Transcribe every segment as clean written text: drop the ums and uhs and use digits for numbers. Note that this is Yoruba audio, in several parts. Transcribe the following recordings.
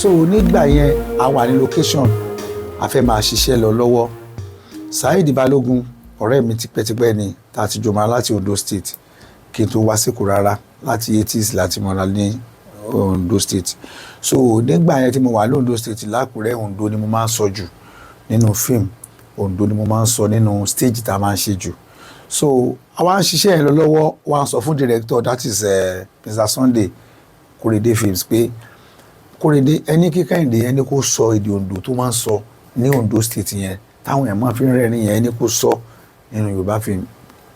So nígbà yẹn, a wà ní location, a fẹ́ máa ṣiṣẹ́ lọ lọ́wọ́. Saheed Balogun, ọ̀rẹ́ mi tipẹ́tipẹ́ ni, tá a ti jọ mọ́ra láti Ondo State kí n tó wá síkò rárá, láti 80s láti mọ́ra ní Ondo State. So nígbà yẹn tí mo wà ní Ondo State lákùrẹ́, Ondo ni mo máa ń sọ jù nínú fíìmù, Ondo ni mo máa ń sọ nínú stage tá a máa ń ṣe jù. So àwa ń ṣiṣẹ́ yẹn lọ lọ́wọ́, wọ́n á sọ fún director, that is Mr. Sunday Korede Films, pé Kórèdé, ẹni kí Kẹ́hìndé, ẹni kó sọ èdè Ondo tó máa ń sọ ní Ondo State yẹn táwọn èèyàn máa fi ń rẹ́rìn yẹn, ẹni kó sọ nínú Yorùbá film.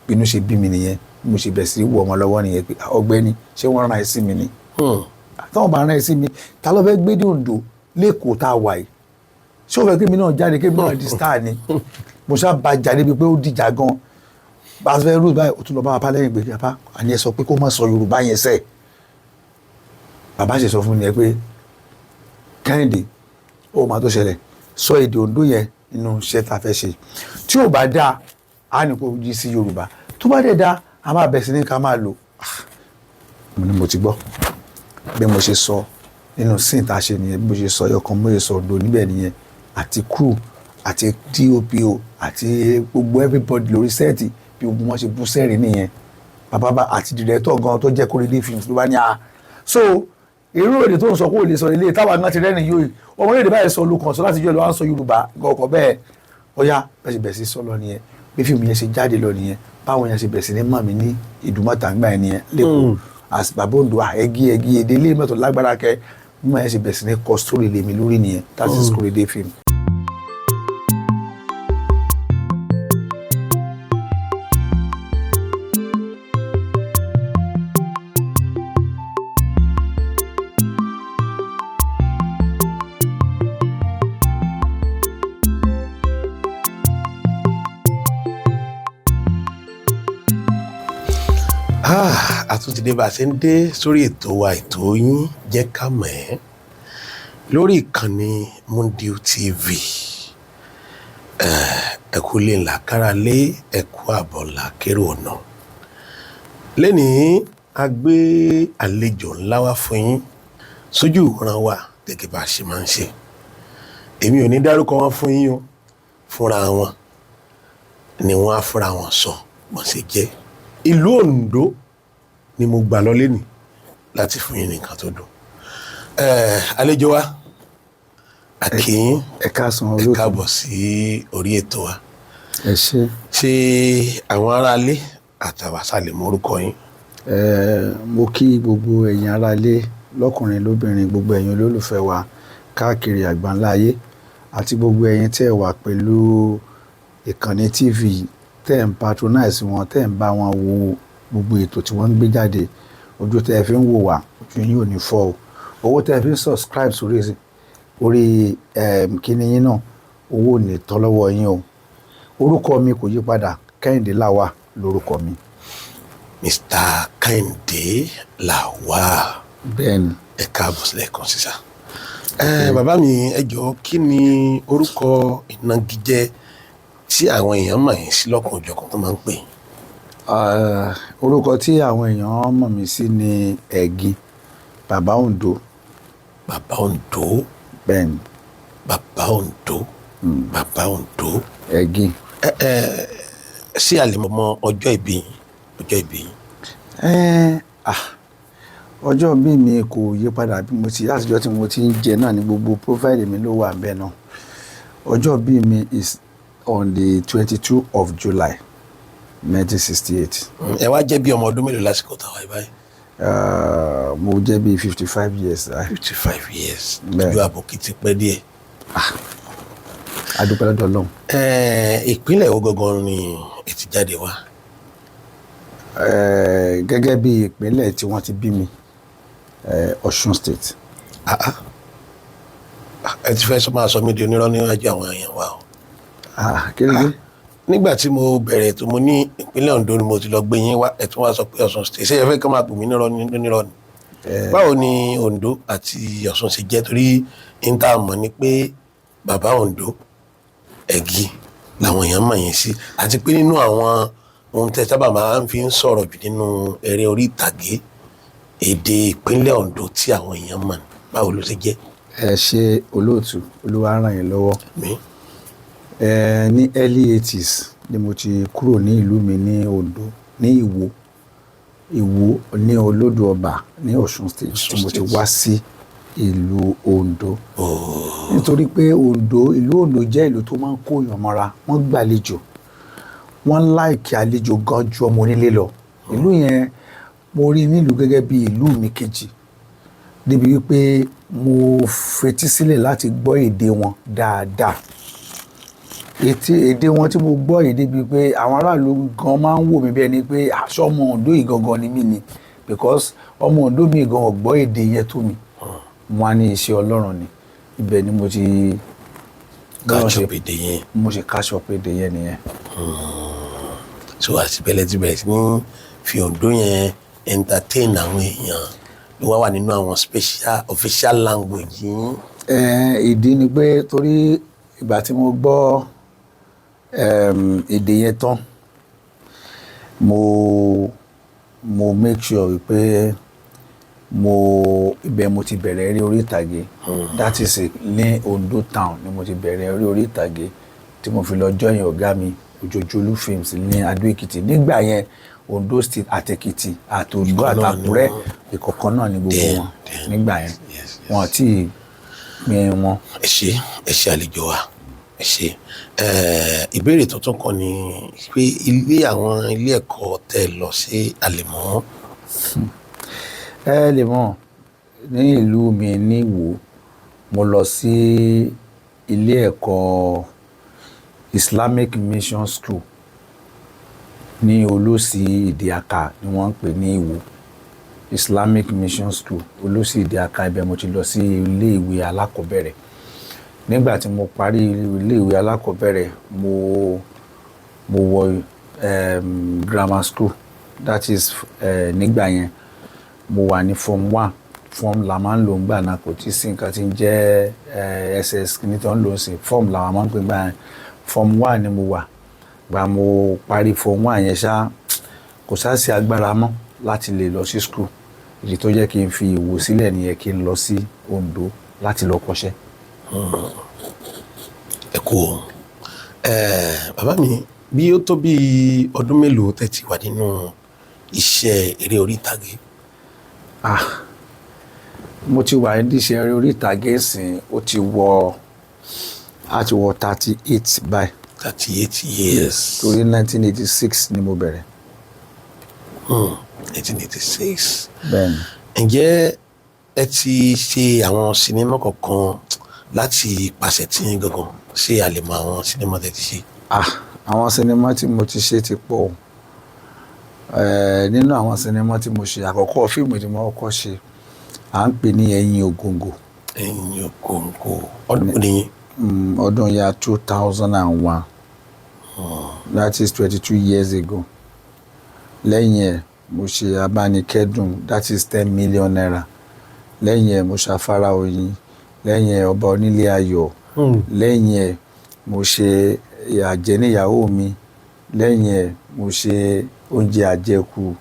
Bínú ṣe bí mi nìyẹn, bí mo ṣe bẹ̀ sí wọ ọmọ lọ́wọ́ nìyẹn pé, "Ọ̀gbẹ́ni, ṣé wọ́n rán ẹ sí mi ni? Táwọn bá rán ẹ sí mi, ta ló fẹ́ gbé dé Ondo lẹ́kọ̀ọ́ tá a wà yìí? Ṣé o fẹ́ kémi náà jáde, kémi náà di star ni?" Mo ṣáà bá jáde bíi pé ó dìjà gan. Bá a fẹ́ rú báyìí, ó tún lọ bá bàbá lẹ́yìn pé, "Bàbá, àní ẹ sọ pé kó má sọ Yorùbá yẹn sẹ́ẹ̀." Bàbá ṣe sọ fún mi yẹn pé, "Kẹ́hìndé, ó máa tó ṣẹlẹ̀, sọ èdè Oǹdó yẹn nínú iṣẹ́ tá a fẹ́ ṣe. Tí ò bá dáa, á ní kó yí sí Yorùbá. Tó bá dẹ̀ dáa, a máa bẹ̀ sí ní ká máa lò." Mo ní mo ti gbọ́. Bí mo ṣe sọ nínú scene tá a ṣe nìyẹn, bí mo ṣe sọ ẹyọkan, mo ṣe sọ Oǹdó níbẹ̀ nìyẹn. Àti crew àti DOP àti gbogbo everybody lórí set, bí gbogbo wọn ṣe bú sẹ́rìn nìyẹn. Bàbá bá àti director gan tó jẹ́ Kórèdé Films ló bá ní, "A so irú èdè tó ń sọ kó lè sọ ilé táwa náà ti rẹ́rìn yóò, ọmọ èdè báyìí sọ olùkàn sọ láti jọ lọ wá ń sọ Yorùbá ọkọ̀ bẹ́ẹ̀." Ọ̀yá, bẹ́ẹ̀ ṣe bẹ̀rẹ̀ sí sọ lọ nìyẹn. Bí fíìmù yẹn ṣe jáde lọ nìyẹn, báwọn yẹn ṣe bẹ̀rẹ̀ sí ní mọ̀ mí ní Ìdúmọ̀tà ńgbà yẹn nìyẹn lẹ́kọ̀ọ́ as Bàbá Ondo. Ẹgí ẹgí èdè ilé mẹ́tò lágbára kẹ. Bí wọ́n yẹn ṣe bẹ̀rẹ̀ sí ní kọ story lèmi lórí nìyẹn. That is Kórèdé Film. A tún ti dé bá a ṣe ń dé sórí ètò wa, ètò yín, Jẹ́ Ká Mọ̀ Ẹ́, lórí ìkànnì Mundiu TV. Ẹ kú lè ńlá kára lé, ẹ kú àbọ̀ ńlá kérò ọ̀nà. Lẹ́nìí, a gbé àlejò ńlá wá fún yín sójú ìwòran wa gẹ́gẹ́ bá a ṣe máa ń ṣe. Èmi ò ní dárúkọ wọn fún yín o, fúnra wọn ni wọ́n á fúnra wọn sọ bọ́n ṣe jẹ́. Ìlú Oǹdó ni mo gbà lọ lẹ́nìí láti fún yín ní nǹkan tó dùn. Àlejò wa, a kí yín. Ẹ káàsán. Ẹ olóòtú. Káàbọ̀ sí orí ètò wa. Ẹ ṣé. Ṣé àwọn aráalé àtàwọn àṣàlẹ̀ mọ orúkọ yín? Mo kí gbogbo ẹ̀yin ará ilé, lọ́kùnrin lóbìnrin, gbogbo ẹ̀yin olólùfẹ́ wa káàkiri àgbáńlá ayé àti gbogbo ẹ̀yin tẹ́ ẹ wà pẹ̀lú ìkànnì TV, tẹ́ ẹ̀ ń patronize wọn, tẹ́ ẹ̀ ń bá wọn wo gbogbo ètò tí wọ́n ń gbé jáde. Ojú tẹ́ ẹ fi ń wò wá, ojú yín ò ní fọ́ o. Owó tẹ́ ẹ fi ń subscribe sórí orí kíní yín náà, owó ò ní tán lọ́wọ́ yín o. Orúkọ mi kò yí padà, Kẹ́hìndé Lawal lórúkọ mi. Mr. Kẹ́hìndé Lawal. Bẹ́ẹ̀ni. Ẹ káàbọ̀ sílẹ̀ kan sísá. Bàbá mi, ẹ jọ̀ọ́, kí ni orúkọ ìnagijẹ tí àwọn èèyàn mọ̀ yín sí lọ́kùnrin òjọ̀kan tó máa ń pè yín? Orúkọ tí àwọn èèyàn mọ̀ mí sí ni Ẹ̀gìn Bàbá Ondo. Bàbá Ondo. Bẹ́ẹ̀ni. Bàbá Ondo, Bàbá Ondo. Ẹ̀gìn. Ẹ ẹ ṣé a lè mọ ọjọ́ ìbí yín, ọjọ́ ìbí yín? Ọjọ́ bí mi kò yí padà, bí mo ti látijọ́ tí mo ti ń jẹ náà ní gbogbo profile mi ló wà bẹ́ẹ̀ náà. Ọjọ́ bí mi is on the 22 of July 1968. Ẹ wá jẹ́ bí ọmọ ọdún mélòó lásìkò táwa yìí báyìí? Mo jẹ́ bí 55 years. 55 years. Bẹ́ẹ̀. Ojú àbòkí ti pẹ́ díẹ̀. A dúpẹ́ lọ́dọ̀ Ọlọ́run. Ìpínlẹ̀ wo gangan ni ẹ ti jáde wá? Gẹ́gẹ́ bí ìpínlẹ̀ tí wọ́n ti bí mi, Ọ̀ṣun State. Ah, ah. Ẹ ti fẹ́ sọ máa sọ mí di onírọ́ níwájú àwọn èèyàn wa o. Ah, kí ló dé? Nígbà tí mo bẹ̀rẹ̀ tó, mo ní ìpínlẹ̀ Ondo ni mo ti lọ gbé yín wá, ẹ tún wá sọ pé Ọ̀ṣun State. Ṣé ẹ fẹ́ kí wọ́n máa pè mí nírọ́ ní nírọ́ ni? Báwo ni Ondo àti Ọ̀ṣun ṣe jẹ́? Torí n tá a mọ̀ ni pé Bàbá Ondo, Ẹ̀gí làwọn èèyàn mọ̀ yín sí, àti pé nínú àwọn ohun tẹ́ sábà máa ń fi ń sọ̀rọ̀ jù nínú eré orí ìtàgé, èdè ìpínlẹ̀ Ondo tí àwọn èèyàn mọ̀ ní. Báwo ló ṣe jẹ́? Ẹ ṣe, olóòtú. Olúwa ràn yín lọ́wọ́. Mi. Ẹ ní early 80s ni mo ti kúrò ní ìlú mi ní Oǹdó, ní Ìwó, Ìwó ní Olódò Ọba ní Ọ̀ṣun State, tí mo ti State. wá sí ìlú Oǹdó, nítorí pé Oǹdó, ìlú Oǹdó jẹ́ ìlú tó máa ń kó èèyàn mọ́ra. Wọ́n gbàlejò, wọ́n like àlejò gan ju ọmọ onílé lọ. Ìlú yẹn, mo rí nílùú gẹ́gẹ́ bí ìlú mi kejì, débi wípé mo fetí sílẹ̀ láti gbọ́ èdè wọn dáadáa. Ètè èdè wọn tí mo gbọ́ yìí, débi pé àwọn aráàlú gan máa ń wò mí bí ẹni pé àṣọ ọmọ Oǹdó yìí gangan ni mí ni, because ọmọ Oǹdó mi gan ò gbọ́ èdè yẹn tó mi. Mo á ní iṣẹ́ Ọlọ́run ni. Ibẹ̀ ni mo ti Catch up èdè yẹn. Mo ṣe catch up èdè yẹn nìyẹn. So àtibẹ̀lẹ̀ ti bẹ̀rẹ̀ sí ní fi Oǹdó yẹn entertain àwọn èèyàn, ló wá wà nínú àwọn special official language yín. Ìdí ni pé torí ìgbà tí mo gbọ́ èdè yẹn tán, mo make sure wípé mo ibẹ̀ mo ti bẹ̀rẹ̀ eré orí ìtàgé. That is it, ní Ondo town ni mo ti bẹ̀rẹ̀ eré orí ìtàgé, tí mo fi lọ join ọ̀gá mi, Òjòjòlú Films ní Adó Èkìtì nígbà yẹn. Ondo State àti Èkìtì àti Ondo Ìkan náà ni àtàkùrẹ́, wọ́n. Ìkọ̀kan náà ni gbogbo wọn nígbà yẹn. Yes. Wọn tí pín wọn. Ẹ ṣé, ẹ ṣé àlejò wa, ẹ ṣé. Ìbéèrè tuntun kan ni pé ilé àwọn ilé ẹ̀kọ́ tẹ́ lọ sí àlèmọ́? Ẹ lè mọ̀, ní ìlú mi ní Ìwó, mo lọ sí ilé ẹ̀kọ́ Islamic Mission School ní Olósì Ìdíàkà ni wọ́n ń pè ní Ìwó, Islamic Mission School, Olósì Ìdíàkà. Ibẹ̀ mo ti lọ sí ilé ìwé alákọ̀ọ́bẹ̀rẹ̀. Nígbà tí mo parí ilé ìwé alákọ̀ọ́bẹ̀rẹ̀, mo wọ grammar school. That is, nígbà yẹn mo wà ní form one. Form la máa ń lò ńgbà náà, kò tí ì sí nǹkan tí ń jẹ́ SS ní tó ń lò sí. Form làwọn máa ń pè gbà yẹn. Form one ni mo wà. Gbà mo parí form one yẹn ṣá, kò sá sí agbára mọ́ láti lè lọ sí school. Ìdí tó jẹ́ kí n fi Ìwó sílẹ̀ nìyẹn, kí n lọ sí Oǹdó láti lọ kọ́ṣẹ́. Ẹ kú o. Bàbá mi, bí ó tó bí ọdún mélòó tẹ́ ti wà nínú iṣẹ́ eré orí ìtàgé? Ah, mo ti wà ní iṣẹ́ eré orí ìtàgé sìn, ó ti wọ, á ti wọ 38 báyìí. 38 years. Torí 1986 ni mo bẹ̀rẹ̀. 1986. Bẹ́ẹ̀ni. Ǹjẹ́ ẹ ti ṣe àwọn sinimá kankan láti pàṣẹ tí yín gangan? Ṣé a lè mọ àwọn sinimá tẹ́ ti ṣe? Ah, àwọn sinimá tí mo ti ṣe ti pọ̀ o. Nínú àwọn sinimá tí mo ṣe, àkọ́kọ́ fíìmù tí mo kọ́kọ́ ṣe, à ń pè ní Ẹ̀yìn Ògòǹgò. Ẹ̀yìn Ògòǹgò, ọdún wo nìyẹn? Ọdún ya 2001, that is 22 years ago. Lẹ́yìn ẹ̀, mo ṣe Abánikẹ́dùn, that is ₦10 million. Lẹ́yìn ẹ̀, mo ṣe Afárá Oyin. Lẹ́yìn ẹ̀, Ọba Onílé Ayọ̀. Lẹ́yìn ẹ̀, mo ṣe Àjẹ́ Níyàwó Mi. Lẹ́yìn ẹ̀, mo ṣe Oúnjẹ Àjẹkù.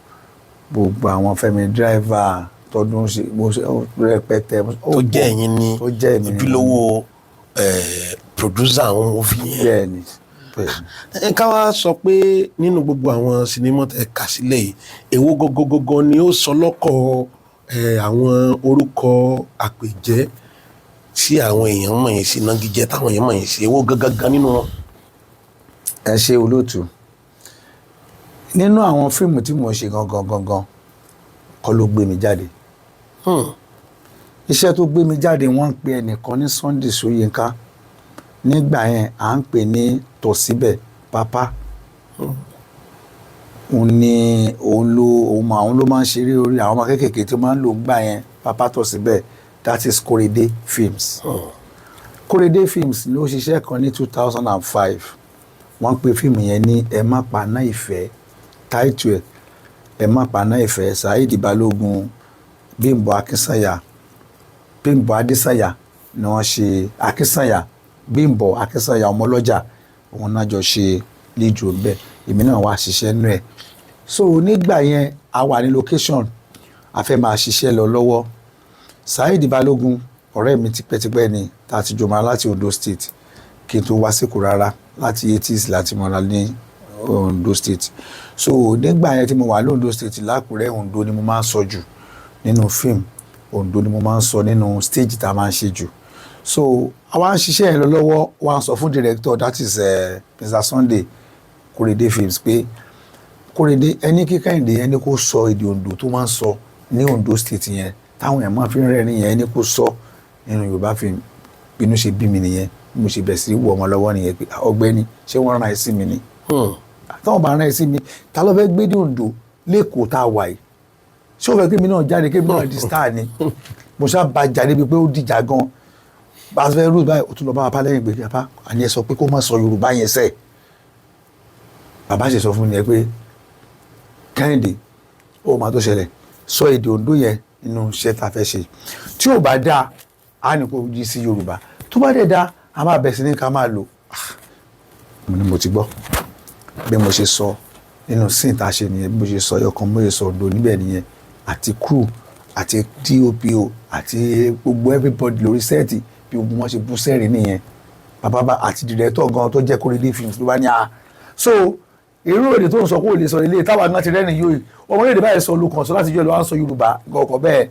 Gbogbo àwọn Fẹ́mi Driver tọdún ṣe, mo ṣe rẹpẹtẹ. Tó jẹ́ ẹ̀yin ní Tó jẹ́ èmi ní ojúlówó producer àwọn movie yẹn? Bẹ́ẹ̀ni, bẹ́ẹ̀ni. Ẹ ká wá sọ pé nínú gbogbo àwọn sinimá tẹ́ kà sílẹ̀ yìí, èwo gọgọgọgọ ni ó sọ lọ́kọ̀ àwọn orúkọ àpèjẹ́ tí àwọn èèyàn mọ̀ yín sí, nagijẹ táwọn èèyàn mọ̀ yín sí, èwo gangan nínú wọn? Ẹ ṣe, olóòtú. Nínú àwọn fíìmù tí mo ṣe gangan gangan kọ́ ló gbé mi jáde. Iṣẹ́ tó gbé mi jáde, wọ́n ń pe ẹnìkan ní Sunday Ṣóyínká. Nígbà yẹn, à ń pè ní Tọ̀síbẹ̀ Pápá. Òun ni òun ló òun àwọn ló máa ń ṣeré orí àwọn ọmọ kéékèèké tó máa ń lò ńgbà yẹn, Pápá Tọ̀síbẹ̀. That is Korede Films. Korede Films ló ṣiṣẹ́ kan ní 2005. Wọ́n pe fíìmù yẹn ní Ẹ Má Paná Ìfẹ́. Táìtù ẹ̀, Ẹ Má Paná Ìfẹ́. Saheed Balógun, Bímbọ́ Akínsànyà, Bímbọ́ Adésànyà ni wọ́n ṣe Akínsànyà, Bímbọ́ Akínsànyà ọmọlọ́jà, òun náà jọ ṣe lead role bẹ́ẹ̀. Èmi náà wá ṣiṣẹ́ nú ẹ̀. So nígbà yẹn, a wà ní location, a fẹ́ máa ṣiṣẹ́ lọ lọ́wọ́. Saheed Balógun Ọ̀rẹ́ mi tipẹ́tipẹ́ ni, tá a ti jọ mọ́ra láti Ondo State kí n tó wá síkò rárá, láti 80s láti mọ́ra ní Ondo State. So nígbà yẹn tí mo wà lóńdó State lákùrẹ́, Ondo ni mo máa ń sọ jù nínú fíìmù, Ondo ni mo máa ń sọ nínú stage tá a máa ń ṣe jù. So àwa ń ṣiṣẹ́ yẹn lọ lọ́wọ́, wọ́n á sọ fún director, that is Mr. Sunday Korede Films, pé Kórèdé, ẹni kí Kẹ́hìndé, ẹni kó sọ èdè Ondo tó máa ń sọ ní Ondo State yẹn táwọn èèyàn máa fi ń rẹ́rìn yẹn, ẹni kó sọ nínú Yorùbá film. Bínú ṣe bí mi nìyẹn, bí mo ṣe bẹ̀ sí wọ ọmọ lọ́wọ́ nìyẹn pé, "Ọ̀gbẹ́ni, ṣé wọ́n rán ẹ sí mi ni? Táwọn bá rán ẹ sí mi, ta ló fẹ́ gbé dé Ondo lẹ́kọ̀ọ́ tá a wà yìí? Ṣé o fẹ́ kí mi náà jáde, kí mi náà di star ni?" Mo ṣáà bá jáde bíi pé ó dìjà gan. Bá a fẹ́ rú báyìí, ó tún lọ bá bàbá lẹ́yìn pé, "Bàbá, àní ẹ sọ pé kó má sọ Yorùbá yẹn sẹ́ẹ̀." Bàbá ṣe sọ fún mi yẹn pé, "Kẹ́hìndé, ó máa tó ṣẹlẹ̀, sọ èdè Oǹdó yẹn nínú iṣẹ́ tá a fẹ́ ṣe. Tí ò bá dáa, á ní kó yí sí Yorùbá. Tó bá dẹ̀ dáa, a máa bẹ̀ sí ní ká máa lò." Mo ní mo ti gbọ́. Bí mo ṣe sọ nínú scene tá a ṣe nìyẹn, bí mo ṣe sọ ẹyọkan, mo ṣe sọ Oǹdó níbẹ̀ nìyẹn. Àti crew àti DOP àti gbogbo everybody lórí set, bí gbogbo wọn ṣe bú sẹ́rìn nìyẹn. Bàbá bá àti director gan tó jẹ́ Kórèdé Films ló bá ní a so irú èdè tó ń sọ kó lè sọ ilé táwa náà ti rẹ́rìn yóò ọmọ èdè báyìí sọ olùkàn sọ láti jọ lọ wá ń sọ Yorùbá ọkọ̀ bẹ́ẹ̀.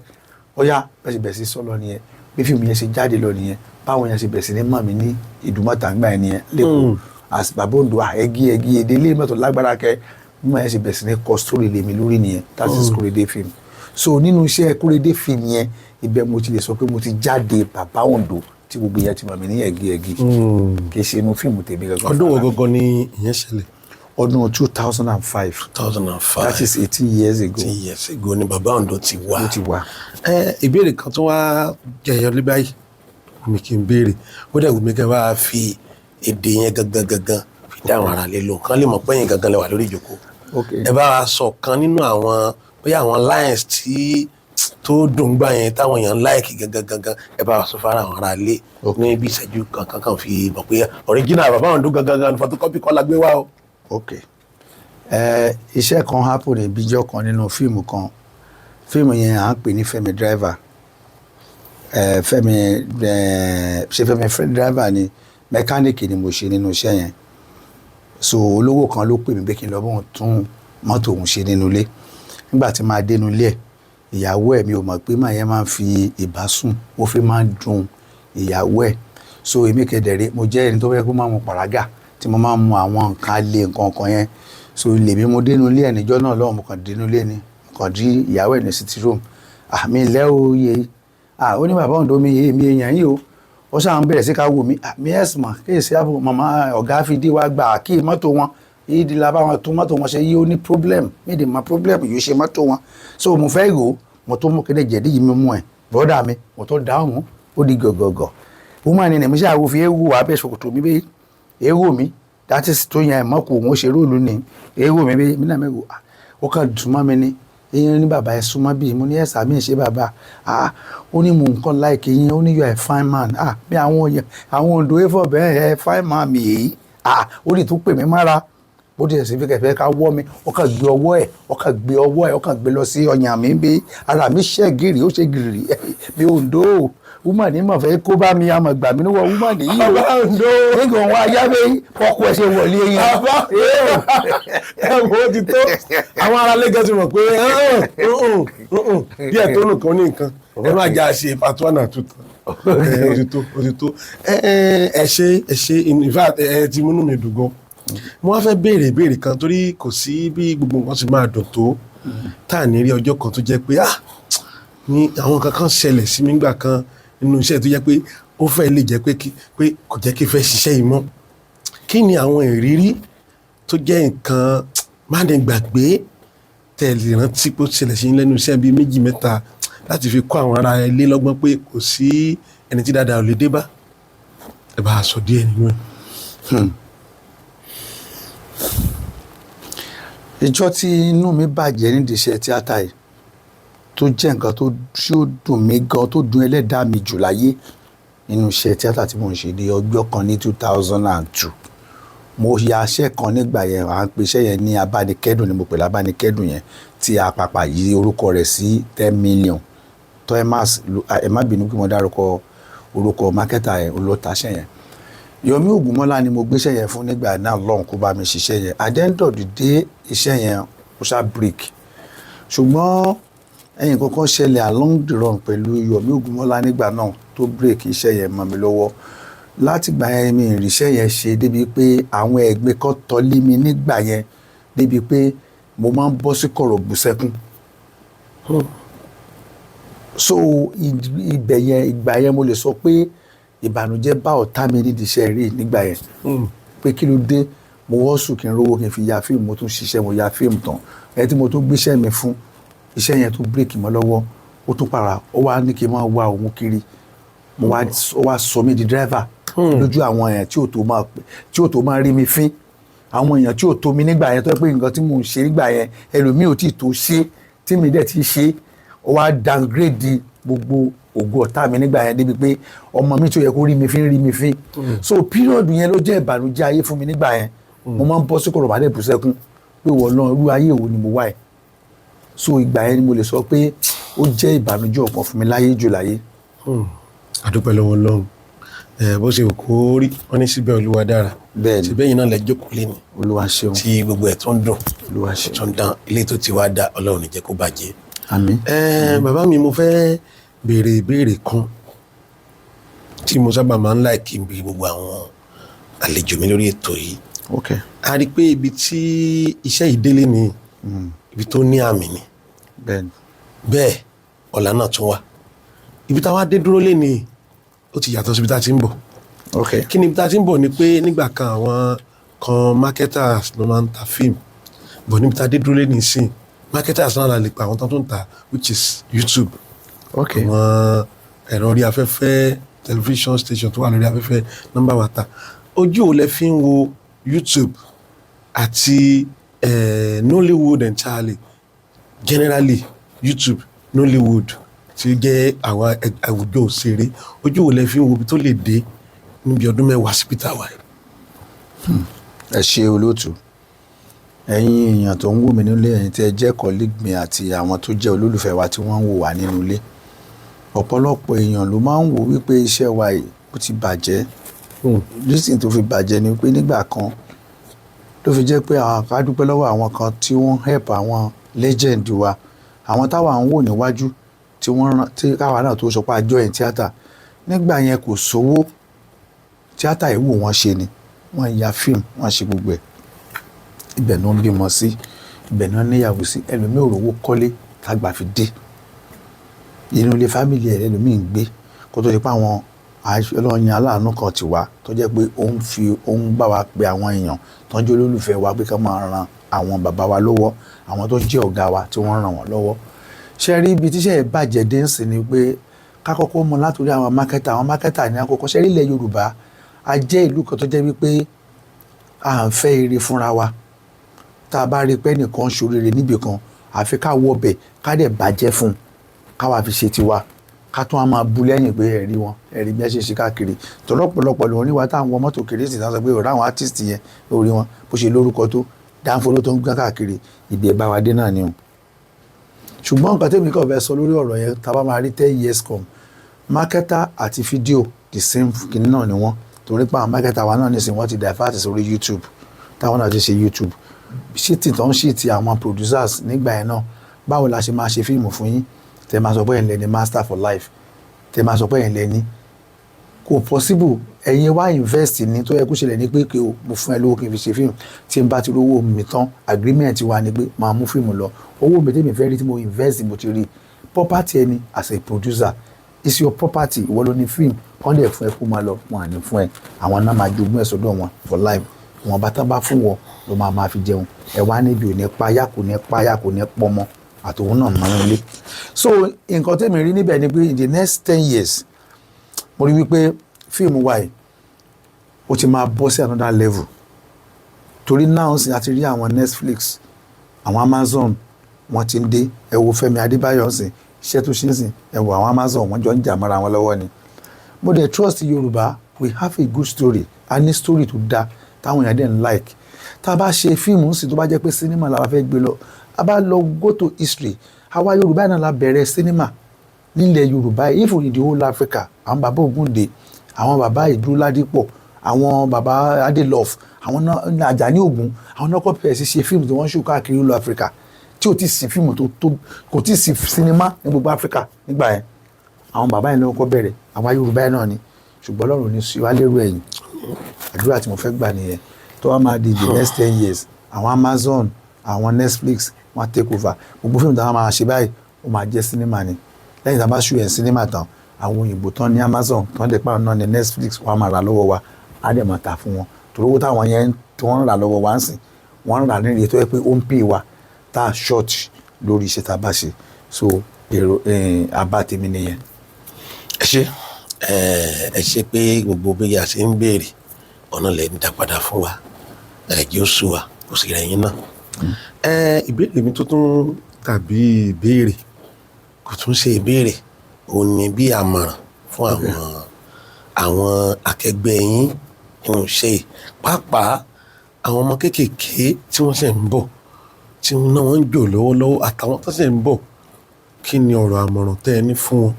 Ọ̀yá bẹ́ẹ̀ ṣe bẹ̀ sí sọ lọ nìyẹn. Bí fíìmù yẹn ṣe jáde lọ nìyẹn, báwọn yẹn ṣe bẹ̀ sí ní mọ̀ mí ní Ìdúmọ̀tà ńgbà yẹn nìyẹn lẹ́kọ̀ọ́ as Bàbá Ondo. Ẹgí ẹgí èdè ilé mẹ́tò lágbára kẹ. Bí wọ́n yẹn ṣe bẹ̀ sí ní kọ story lèmi lórí nìyẹn. That is Kórèdé Film. So nínú iṣẹ́ Kórèdé Film yẹn, ibẹ̀ mo ti lè sọ pé mo ti jáde Bàbá Ondo tí gbogbo yẹn ti mọ̀ mí ní ẹ̀gí ẹ̀gí, kì í ṣe inú fíìmù tèmi gangan. Ọdún wo gangan ni ìyẹn ṣẹlẹ̀? Ọdún 2005. 2005. That is 18 years ago. 18 years ago ni Bàbá Ondo ti wà. Ló ti wà. Ẹ ìbéèrè kan tó wá jẹyọ ní báyìí mi kì í béèrè, ó dẹ̀ wù mí kẹ́ bá fi èdè yẹn gangan gangan fi dá àwọn ará lé lò kán lè mọ̀ pé yín gangan lè wà lórí ìjókòó. Ẹ bá wa sọ kan nínú àwọn, bóyá àwọn lines tí tó dùn gbà yẹn táwọn èèyàn like gangan gangan, ẹ bá wa sọ fara àwọn ará lé ní bí ìṣẹ́jú kankan kan fi mọ̀ pé original Bàbá Ondo gangan gangan, photocopy kọ́ la gbé wá o. Ok, ẹ iṣẹ́ kan happen ní ìbíjọ́ kan nínú fíìmù kan. Fíìmù yẹn à ń pè ní Fẹ́mi Driver. Ẹ Fẹ́mi, ẹ ṣe Fẹ́mi Driver ni, mẹkáníìkì ni mo ṣe nínú iṣẹ́ yẹn. So olówó kan ló pè mí pé kí n lọ bóun tún mọ́tò òun ṣe nínú ilé. Nígbà tí máa dénú ilé ẹ̀, ìyàwó ẹ̀, mi ò mọ̀ pé màá yẹn máa ń fi ìbásùn, ó fi máa ń dùn ìyàwó ẹ̀. So èmi kẹ̀dẹ̀rẹ́, mo jẹ́ ẹni tó fẹ́ kó máa mu pàrágà, tí mo máa ń mu àwọn nǹkan alẹ́, nǹkan kan yẹn. So lèmi mo dénú ilé ẹ̀ níjọ́ náà lọ́wọ́, mo kàn dénú ilé ni, mo kàn jí ìyàwó ẹ̀ ní sitting room. Àmì ilẹ̀ òye, ah, ó ní, "Bàbá Ondo mi, èmi èèyàn yìí o." Ó ṣáà ń bẹ̀rẹ̀ sí ká wò mí. Àmì ẹ̀sìmọ̀ kéèsì àbò màmá ọ̀gá fi dé wá gbà kí mọ́tò wọn yìí di la bá wọn tún mọ́tò wọn ṣe yìí, ó ní problem mí dì mọ́ problem yìí ṣe mọ́tò wọn. So mo fẹ́ rò ó, mo tó mú kéde jẹ̀dí yìí mímú ẹ̀ bọ́dà mi, mo tó dáhùn, ó di gọ̀gọ̀gọ̀. Woman ni mi ṣáà wo fi ewu abẹ́ ṣòkòtò mi bẹ́ẹ̀ ewu mi, that is tó yẹn mọ́ kò wọ́n ṣe róòlù ni ewu mi bẹ́ẹ̀ mi náà mẹ́wò. Ó kàn dùn mọ́ mi ni. Eyín ní, "Bàbá, ẹ súnmọ́ bíi." Mo ní, "Ẹ̀sà mi ṣe bàbá." Ah, ó ní, "Mo nǹkan like yín." Ó ní, "You are a fine man." Ah, bí àwọn èèyàn àwọn Ondo efọ̀ bẹ́ẹ̀, ẹ fine man mi èyí. Ah, ó ní tún pè mí mára, bó ti ṣe fi kẹfẹ́ ká wọ́ mi, ó kàn gbé ọwọ́ ẹ̀, ó kàn gbé ọwọ́ ẹ̀, ó kàn gbé lọ sí ọyàn mi bí ara mi ṣẹ́ gírì, ó ṣe gírì mi. Ondo woman ní mọ̀ fẹ́ kó bá mi, àmọ̀ gbà mí níwọ̀ woman yìí o. Bàbá Ondo. Nígbà wọn ayá bẹ́ẹ̀ ọkọ ẹ̀ ṣe wọlé yẹn. Bàbá ẹ wo, ó ti tó. Àwọn ará lẹ́gàn ti mọ̀ pé díẹ̀ tó nìkan ní nǹkan ẹ má jà ṣe part one and two tán. Ó ti tó, ó ti tó. Ẹ ṣe, ẹ ṣe. In fact, ẹ ti múnú mi dùn gan. Mo wá fẹ́ béèrè ìbéèrè kan, torí kò sí bí gbogbo nǹkan ṣe máa dùn tó tá à ní rí ọjọ́ kan tó jẹ́ pé ah, ní àwọn kankan ṣẹlẹ̀ sí mi nígbà kan nínú iṣẹ́ tó jẹ́ pé ó fẹ́ lè jẹ́ pé pé kò jẹ́ kí n fẹ́ ṣiṣẹ́ yìí mọ́. Kí ni àwọn ìrírí tó jẹ́ nǹkan má ní gbàgbé tẹ́ ẹ lè rántí pé ó ṣẹlẹ̀ sí yín lẹ́nu iṣẹ́ bíi méjì mẹ́ta láti fi kọ́ àwọn ará ilé lọ́gbọ́n pé kò sí ẹni tí dáadáa ò lè dé bá? Ẹ bá a sọ díẹ̀ nínú ẹ̀. Ìjọ tí inú mi bàjẹ́ nídìí iṣẹ́ tíátà yìí, tó jẹ́ nǹkan tó tí ó dùn mí gan, tó dùn ẹlẹ́dàá mi jù láyé nínú iṣẹ́ tíátà tí mò ń ṣe, ní ọjọ́ kan ní 2002, mo ya iṣẹ́ kan nígbà yẹn, à ń pe iṣẹ́ yẹn ní Abánikẹ́dùn ni mo pè lábánikẹ́dùn yẹn, tí a pàpà yí orúkọ rẹ̀ sí 10 Million Thomas. Ẹ má bínú pé mo dárúkọ. Orúkọ marketer yẹn olótaṣẹ́ yẹn, Yomi Ògúnmọ́lá ni mo gbéṣẹ́ yẹn fún nígbà náà lọ́hùn kó bá mi ṣiṣẹ́ yẹn. At the end of the day, iṣẹ́ yẹn ó ṣá break, ṣùgbọ́n ẹ̀yìn kankan ṣẹlẹ̀ along the run pẹ̀lú Yomi Ògúnmọ́lá nígbà náà tó break iṣẹ́ yẹn mọ́ mi lọ́wọ́. Láti gbà yẹn, mi ìrìṣẹ́ yẹn ṣe débi pé àwọn ẹ̀gbin kan tọ́lé mi nígbà yẹn, débi pé mo máa ń bọ́ sí kọ̀rọ̀ bú sẹ́kún. So ibẹ̀ yẹn, ìgbà yẹn, mo lè sọ pé ìbànújẹ́ bá ọ̀tá mi nídìí iṣẹ́ rí nígbà yẹn, pé kí ló dé? Mo wọ́sùn kí n rówó kí n fi ya fíìmù, mo tún ṣiṣẹ́, mo ya fíìmù tán, ẹ tí mo tún gbéṣẹ́ mi fún, iṣẹ́ yẹn tún break mọ́ lọ́wọ́. Ó tún para, ó wá ní kí n máa wá òun kiri. Mo wá, ó wá sọ mí di driver lójú àwọn èèyàn tí ò tó máa pè, tí ò tó máa rí mi fín, àwọn èèyàn tí ò tó mi nígbà yẹn, tó yẹ pé nǹkan tí mò ń ṣe nígbà yẹn, ẹlòmíì ò tí ì tó ṣe tí mi dẹ̀ ti ṣe. Ó wá downgrade gbogbo ògo ọ̀tá mi nígbà yẹn, débi pé ọmọ mi tó yẹ kó rí mi fín rí mi fín. So period yẹn ló jẹ́ ìbànújẹ́ ayé fún mi nígbà yẹn. Mo máa ń bọ́ sí kọ̀rọ̀ bá dẹ̀ bú sẹ́kún pé wọ́n lọ, irú ayé wo ni mo wá ẹ̀? So ìgbà yẹn ni mo lè sọ pé ó jẹ́ ìbànújẹ́ ọ̀kan fún mi láyé jù láyé. Àdúpẹ́ lọ́wọ́ Ọlọ́run. Ẹ bó ṣe kó rí, wọ́n ní síbẹ̀ Olúwa dára. Bẹ́ẹ̀ni. Síbẹ̀ yìí náà lẹ jókòó lé ní Olúwa ṣeun. tí gbogbo ẹ̀ tó ń dùn, Olúwa ṣeun. tó ń dán. Ilé tó ti wá dá, Ọlọ́run ní jẹ́ kó bàjẹ́. Àmín. Ẹ bàbá mi, mo fẹ́ béèrè ìbéèrè kan tí mo sábà máa ń like bí gbogbo àwọn àlejò mi lórí ètò yìí. A rí i pé ibi tí iṣẹ́ yìí délé ni ibi tó ní àmì ni. Bẹ́ẹ̀ ọ̀la náà tún wà. Ibi táwa dé dúró lé ní, ó ti yàtọ̀ síbi tá a ti ń bọ̀. Kí ni ibi tá a ti ń bọ̀? Ni pé nígbà kan, àwọn kan marketers ló máa ń ta fíìmù bọ̀. Níbi tá a dé dúró lé ní ìsìn, marketers náà la lè pa àwọn tó ń ta, which is YouTube, àwọn ẹ̀rọ orí afẹ́fẹ́, television station tó wà lórí afẹ́fẹ́, nọ́mbà wa ta. Ojú ò lẹ fi ń wo YouTube àti Nollywood entirely, generally YouTube, Nollywood tí ó jẹ́ àwọn àwùjọ òṣèré, ojú ò lẹ fi ń wo ibi tó lè dé níbi ọdún 10 sí peter wa? Ẹ ṣe, olóòtú. Ẹ̀yin èèyàn tó ń wò mí nílé, ẹ̀yin tí ẹ jẹ́ colleague mi àti àwọn tó jẹ́ olólùfẹ́ wa tí wọ́n ń wò wá nínú ilé, ọ̀pọ̀lọpọ̀ èèyàn ló máa ń wò wípé iṣẹ́ wa yìí, ó ti bàjẹ́. Reason tó fi bàjẹ́ ni pé nígbà kan ló fi jẹ́ pé àwọn ká dúpẹ́ lọ́wọ́ àwọn kan tí wọ́n help àwọn legend wa, àwọn táwa ń wò níwájú, tí wọ́n rán tí káwa náà tó sọ pé a join tíátà. Nígbà yẹn, kò sówó. Tíátà yìí wò wọ́n ṣe ni wọ́n ya fíìmù, wọ́n ṣe gbogbo ẹ̀. Ibẹ̀ náà ń bímọ sí, ibẹ̀ náà níyàwó sí. Ẹlòmíì ò rówó kọ́lé tágbà fi dé. Inú ilé family ẹ̀ ẹlòmíì ń gbé kó tó di pé àwọn Ọlọ́run yan aláàánú kan ti wá, tó jẹ́ pé ó ń fi ó ń bá wa pe àwọn èèyàn tó ń jẹ́ olólùfẹ́ wa pé ká máa ran àwọn bàbá wa lọ́wọ́, àwọn tó jẹ́ ọ̀gá wa tí wọ́n ràn wọ́n lọ́wọ́. Ṣé rí ibi tíṣẹ́ ẹ̀ bàjẹ́ dé ń sìn ni pé ká kọ́kọ́ mọ̀ látòrí àwọn marketer. Àwọn marketer ní àkọ́kọ́. Ṣé rí ilẹ̀ Yorùbá, a jẹ́ ìlú kan tó jẹ́ wípé à ń fẹ́ ire fúnra wa. Tá a bá rí pé ẹnìkan ń ṣoríire níbì kan, àfi ká wọbẹ̀, ká dẹ̀ bàjẹ́ fún un, ká wá fi ṣe tiwa, ká tún á máa bu lẹ́yìn pé ẹ̀rí wọn, ẹ̀rí bí wọ́n ṣe ṣe káàkiri. Tọ́lọ́pọ̀lọpọ̀ lòun níwá táwọn wọ mọ́tò kiri sí, sọ pé ọ̀rọ̀ àwọn artist yẹn, orí wọn bó ṣe lórúkọ tó, dáńfó ló tó ń gbá káàkiri. Ibi ẹ̀ bá wa dé náà ni o. Ṣùgbọ́n nǹkan tẹ́mi kàn fẹ́ sọ lórí ọ̀rọ̀ yẹn, tá a bá máa rí 10 years come, marketer àti fídíò, the same kìíní náà ni wọ́n, torí pé àwọn marketer wa náà nísìnyí, wọ́n ti divert sórí YouTube, táwọn náà ti ṣe YouTube ṣíìtì tó ń ṣíìtì àwọn producers nígbà yẹn náà. Báwo la ṣe máa ṣe fíìmù fún yín, tẹ máa sọ pé ẹ̀yin lẹ́ni master for life, tẹ máa sọ pé ẹ̀yin lẹ́ni? Kò possible. Ẹ̀yin wá invest ní tó yẹ kó ṣẹlẹ̀ ní pé kí o mo fún ẹ lówó kí n fi ṣe fíìmù. Tí n bá ti rówó mi tán, agreement wa ni pé máa mú fíìmù lọ. Owó mi tèmi fẹ́ rí tí mo invest, mo ti rí. Property ẹni as a producer is your property. Ìwọ ló ní fíìmù. Kán dẹ̀ fún ẹ kó máa lọ, wọn à ní fún ẹ. Àwọn náà máa jogún ẹ̀ sọ́dọ̀ wọn for life. Wọn bá tán bá fún wọn ló máa máa fi jẹun. Ẹ wá níbi ò ní páyà, kò ní páyà, kò ní pọmọ àtòun náà mọ́ ilé. So nǹkan tẹ́mi rí níbẹ̀ ni pé in the next 10 years, mo rí wípé fíìmù wa yìí, ó ti máa bọ́ sí another level, torí náà sì àti rí àwọn Netflix, àwọn Amazon, wọ́n ti ń dé. Ẹ wo Fẹ́mi Adébáyọ̀ sìn, iṣẹ́ tó ṣe ń sìn. Ẹ wo àwọn Amazon, wọ́n jọ ń jà mọ́ra wọn lọ́wọ́ ni. Mo dẹ̀ trust Yorùbá. We have a good story. A ní story tó dáa táwọn èèyàn dẹ̀ ń like. Tá a bá ṣe fíìmù sí, tó bá jẹ́ pé sinimá la bá fẹ́ gbé lọ, a bá lọ go to history, àwa Yorùbá náà la bẹ̀rẹ̀ sinimá. Nílẹ̀ Yorùbá, even in the whole Africa, àwọn bàbá Ògúndé, àwọn bàbá Ìdúró Ládípọ̀, àwọn bàbá Adelove, àwọn náà, Àjàní Ògún, àwọn náà kọ́ bẹ̀rẹ̀ sí ṣe fíìmù tí wọ́n ń ṣò káàkiri ìlú Africa, tí ò tí sí fíìmù tó kò tí sí sinimá ní gbogbo Africa nígbà yẹn. Àwọn bàbá yẹn ló kọ́ bẹ̀rẹ̀. Àwa Yorùbá yẹn náà ni, ṣùgbọ́n Ọlọ́run ní sí wa lérò ẹ̀yìn. Àdúrà tí mo fẹ́ gbà nìyẹn. Tó wá máa di the next 10 years, àwọn Amazon, àwọn Netflix, wọ́n á take over gbogbo fíìmù táwọn máa ṣe báyìí. Ó máa jẹ́ sinimá ni. Lẹ́yìn tá a bá ṣù ẹ̀ sinimá tán, àwọn òyìnbó tán ní Amazon tán dẹ̀ pàrọ̀ náà ní Netflix, wọ́n á máa rà lọ́wọ́ wa, á dẹ̀ máa tà fún wọn, torí owó táwọn yẹn tí wọ́n ń rà lọ́wọ́ wa ń sìn, wọ́n ń rà ní iye tó yẹ pé ó ń pè wá tá a short lórí iṣẹ́ tá a bá ṣe. So èrò àbá tèmi nìyẹn. Ẹ ṣe, ẹ ṣe pé gbogbo bí a ṣe ń béèrè ọ̀nà lẹ̀ ń dá padà fún wa. Ẹ jẹ́ ó sú wa, kò sì rẹ̀yìn náà. Ìbéèrè mi tó tún tàbí ìbéèrè, kò tún ṣe ìbéèrè, òun ni bí àmọ̀ràn fún àwọn akẹgbẹ́ yín nínú iṣẹ́ yìí, pàápàá àwọn ọmọ kéékèèké tí wọ́n ṣẹ̀ ń bọ̀, tí náà wọ́n ń jò lọ́wọ́lọ́wọ́, àtàwọn tó ṣẹ̀ ń bọ̀. Kí ni ọ̀rọ̀ àmọ̀ràn tẹ́ ẹ ní fún wọn?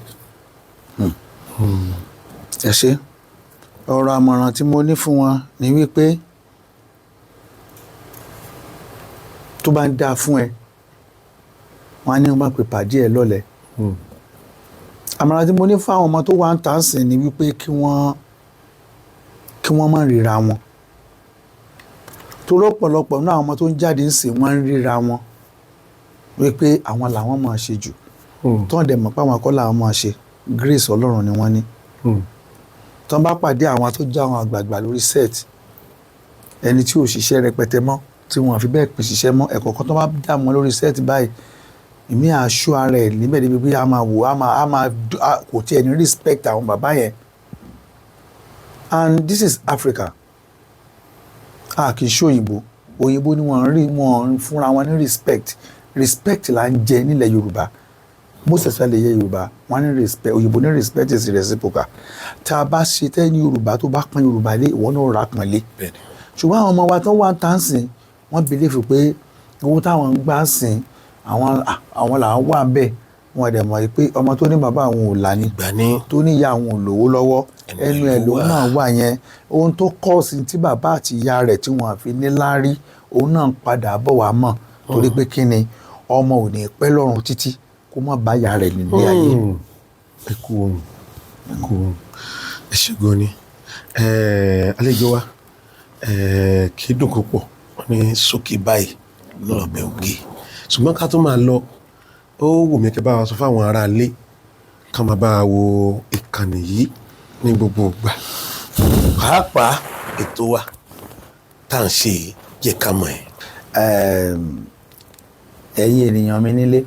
Ẹ ṣé. Ọ̀rọ̀ àmọ̀ràn tí mo ní fún wọn ni wípé tó bá ń dáa fún ẹ, wọn á ní wọn bá pè pàdé ẹ lọ́lẹ̀. Àmọ̀ràn tí mo ní fún àwọn ọmọ tó wà ń tà ń sìn ni wípé kí wọ́n má ríra wọn, torí ọ̀pọ̀lọpọ̀ náà àwọn ọmọ tó ń jáde ń sìn, wọ́n ń ríra wọn wípé àwọn làwọn máa ṣe jù, tó ń dẹ̀ mọ̀ pé àwọn kọ́ làwọn máa ṣe. Grace Ọlọ́run ni wọ́n ní. Tó ń bá pàdé àwọn tó já àwọn àgbààgbà lórí set, ẹni tí ò ṣiṣẹ́ rẹpẹtẹ mọ́, tí wọ́n fi bẹ́ẹ̀ pè ṣiṣẹ́ mọ́, ẹ̀kọ́ kan tó bá dà wọ́n lórí set báyìí, ìmí àṣọ ara ẹ̀ níbẹ̀ débi pé a máa wò, a máa kò tiẹ̀ ní respect àwọn bàbá yẹn. And this is Africa, a kì í ṣe òyìnbó. Òyìnbó ni wọ́n rí wọ́n fúnra wọn ní respect. Respect là ń jẹ nílẹ̀ Yorùbá, most especially ilẹ̀ Yorùbá. Wọ́n ní respect. Òyìnbó ní respect is reciprocal. Tá a bá ṣe tẹ́ ní Yorùbá, tó bá pọ́n Yorùbá lé, ìwọ náà rà pọ́n lé. Ṣùgbọ́n àwọn ọmọ wa tó wà ń tà ń sìn, wọ́n believe pé owó táwọn ń gbà ń sìn, àwọn làwọn wà ń bẹ̀. Wọ́n dẹ̀ mọ̀ pé ọmọ tó ní bàbá àwọn ò là ní Ìgbà ní tó ní ìyá àwọn ò lówó lọ́wọ́, ẹnu ẹnu ẹ̀ ẹ̀ ló lòun wà. náà wà yẹn. Ohun tó kọ́ sí tí bàbá àti ìyá rẹ̀ tí wọ́n fi ní láárí, òun náà ń padà bọ̀ wá mọ̀, torí pé kí ni, ọmọ ò ní pẹ́ lọ́rùn títí kó má bá ìyá rẹ̀ nílé ayé. Ẹ kú ohun, ẹ kú ohun, ẹ ṣé gan ni. Àlejò wa, kì í dùn púpọ̀, wọ́n ní sókè báyìí lọ́rọ̀ bẹ́ẹ̀ ògè. Ṣùgbọ́n ká tó máa lọ, ó wù mí kẹ́ bá wa sọ fáwọn aráalé ká máa bá wa wo ìkànnì yìí ní gbogbo ìgbà, pàápàá ètò wa tá à ń ṣe yìí, Jẹ́ Ká Mọ̀ Ẹ́. Ẹ̀yin ènìyàn mi nílé,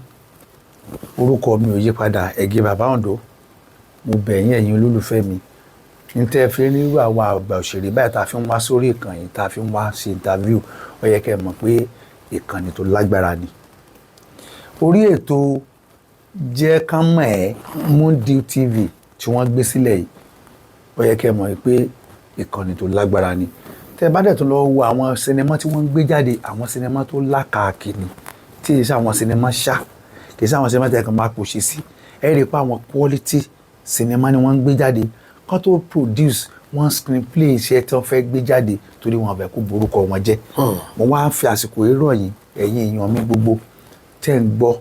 orúkọ mi ò yí padà, Ẹ̀gẹ́ Bàbá Oǹdó. Mo bẹ̀ yín, ẹ̀yin olólùfẹ́ mi, ní tẹ́ ẹ fi nírú àwọn àgbà òṣèré báyìí tá a fi ń wá sórí ìkànnì, tá a fi ń wá ṣe interview, ó yẹ kẹ́ ẹ mọ̀ pé ìkànnì tó lágbára ni. Orí ètò Jẹ́ Ká Mọ̀ Ẹ́, Mundial TV tí wọ́n gbé sílẹ̀ yìí, ó yẹ kẹ́ ẹ mọ̀ pé ìkànnì tó lágbára ni. Tẹ́ ẹ bá dẹ̀ tún lọ wo àwọn sinimá tí wọ́n ń gbé jáde, àwọn sinimá tó lákàkì ni, tí kì í ṣe àwọn sinimá ṣá, kì í ṣe àwọn sinimá tẹ́ ẹ kàn máa pòṣe sí. Ẹ rí i pé àwọn quality sinimá ni wọ́n ń gbé jáde. Kán tó produce, wọ́n screenplay iṣẹ́ tí wọ́n fẹ́ gbé jáde, torí wọn fẹ́ kó borúkọ wọn jẹ́. Mo wá ń fi àsìkò yìí rọ̀ yín, ẹ̀yin èèyàn mi gbogbo tẹ́ ń gbọ́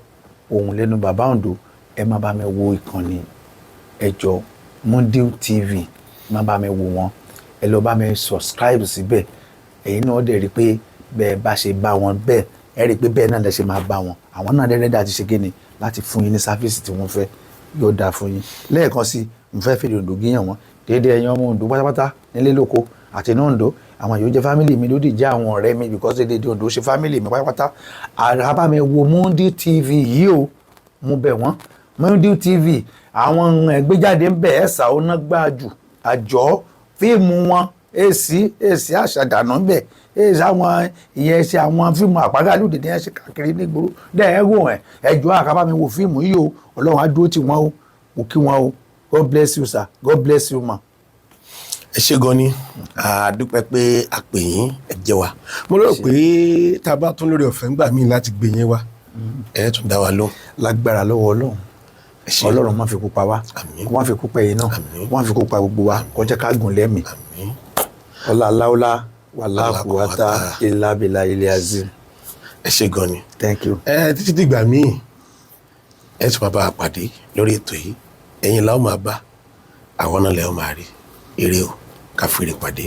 ohùn lẹ́nu Bàbá Oǹdó, ẹ má bá mi wo ìkànnì ẹjọ́ Mundial TV, má bá mi wò wọ́n, ẹ lọ bá mi subscribe síbẹ̀. Ẹ̀yin náà dẹ̀ rí i pé bẹ́ẹ̀ bá ṣe bá wọn bẹ́ẹ̀, ẹ rí i pé bẹ́ẹ̀ náà lẹ ṣe máa bá wọn. Àwọn náà dẹ́rẹ́dẹ́ àti ṣe kíni láti fún yín ní service tí wọ́n fẹ́. Yóò dáa fún yín. Lẹ́ẹ̀kan sí, mo fẹ́ fèdè Oǹdó gíyàn wọn déédéé. Ẹ̀yin ọmọ Oǹdó pátápátá nílé lóko àti inú Oǹdó, àwọn yóò jẹ́ family mi, lódì jẹ́ àwọn ọ̀rẹ́ mi, because déédéé Oǹdó ṣe family mi pátápátá. Àrà bá mi wo Mundial TV yìí o, mo bẹ̀ wọ́n. Mundial TV, àwọn ẹgbẹ́jáde ń bẹ̀, ẹ̀sà ọ̀nà gbájú àjọ fíìmù wọn, èsì èsì àṣàdànù ń bẹ̀, èsì àwọn ìyẹn ṣe àwọn fíìmù àpágàlùdì ní ẹ̀ ṣe káàkiri nígboro dẹ́ ẹ wò ẹ̀. Ẹjọ́ àkàbà mi wo fíìmù yìí o. Ọlọ́run á dúró tì wọ́n o. Mo kí wọn o. God bless you, sir. God bless you, ma. Ẹ ṣé gan ni, a dúpẹ́ pé a pè yín, ẹ jẹ́ wa. Mo lérò pé tá a bá tún lórí ọ̀fẹ́ ńgbà míì láti gbé yín wá, ẹ tún dá wa lóhùn. Lágbára lọ́wọ́ Ọlọ́run. Ẹ ṣé. Ọlọ́run má fi kú pa wá. Àmín. Kó má fi kú pa ẹ̀yin náà. Àmín. Kó má fi kú pa gbogbo wa, kó jẹ́ ká gùn lẹ́mìí. Àmín. Ọlá aláwọlá wàlá kùwàtà ilà bìlà ilẹ̀ azim. Ẹ ṣé gan ni. Thank you. Ẹ títí dìgbà míì, ẹ tún máa bá a pàdé lórí ètò yìí. Ẹ̀yin la ó máa bá, àwọn náà lẹ ó máa rí. Ire o, ká fìrè pàdé.